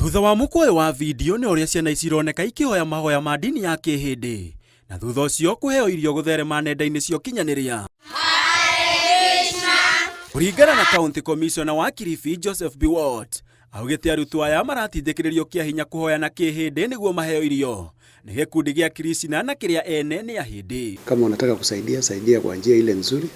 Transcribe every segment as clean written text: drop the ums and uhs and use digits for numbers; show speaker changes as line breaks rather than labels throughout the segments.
Thutha wa mũkwa ũyũ wa video nĩ ũrĩa ciana ici ironeka ikĩhoya mahoya ma ndini ya Kĩhĩndĩ na thutha ũcio kũheo irio gũtherema nenda-inĩ cia ũkinyanĩria. Kũringana na County Commissioner wa Kilifi Joseph Biwott, augĩte arutwo aya maratindĩkĩrĩrio kĩa hinya kũhoya na Kĩhĩndĩ nĩguo maheo irio nĩ gĩkundi gĩa Krishna na kĩrĩa ene nĩ Ahĩndĩ.
Kama unataka kusaidia, saidia kwa njia ile nzuri,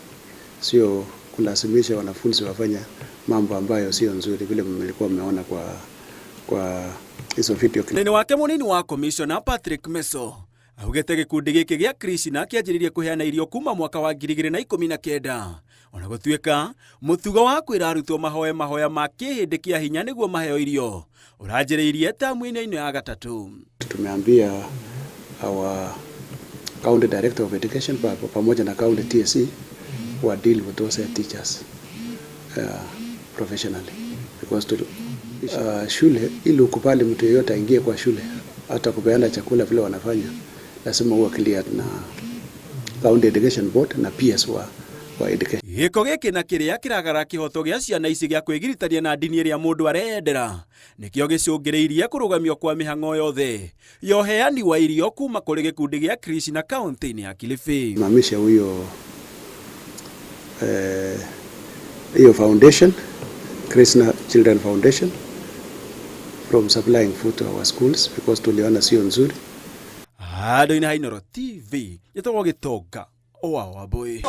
sio kulazimisha wanafunzi wafanya mambo ambayo sio nzuri vile mlikuwa mmeona kwa hizo video clip.
Thĩinĩ wake mũnini wa Commissioner Patrick Meso augĩte gĩkundi gĩkĩ gĩa Krishna kĩanjĩrĩirie kũheana irio kuma mwaka wa 2019, ona gũtuĩka mũtugo wa kwĩra arutwo mahoe mahoya ma Kĩhĩndĩ kĩa hinya nĩguo maheo irio ũranjĩrĩirie tamu-inĩ ĩno ya gatatũ.
Tumeambia our county director of education pamoja na county TSC wa deal with those head teachers professionally because shule ili ukubali mtu yeyote aingie kwa shule hata kupeana chakula vile wanafanya, lazima uwe cleared na county education board na PS wa education.
Gĩko gĩkĩ na kĩrĩa kĩragara kĩhoto gĩa ciana ici gĩa kwĩgiritania na ndini ĩrĩa mũndũ areyendera nĩkĩo gĩcũngĩrĩirie kũrũgamio kwa mĩhang'o yothe ya ũheani wa irio kuma kũrĩ gĩkundi gĩa Krishna kaunti-inĩ ya Kilifi.
Simamisha huyo hiyo foundation, Krishna Children Foundation, from supplying food to our schools because tuliona sio nzuri.
Handũ-inĩ ha Inooro TV, njĩtagwo Gĩtonga wa Wambũi.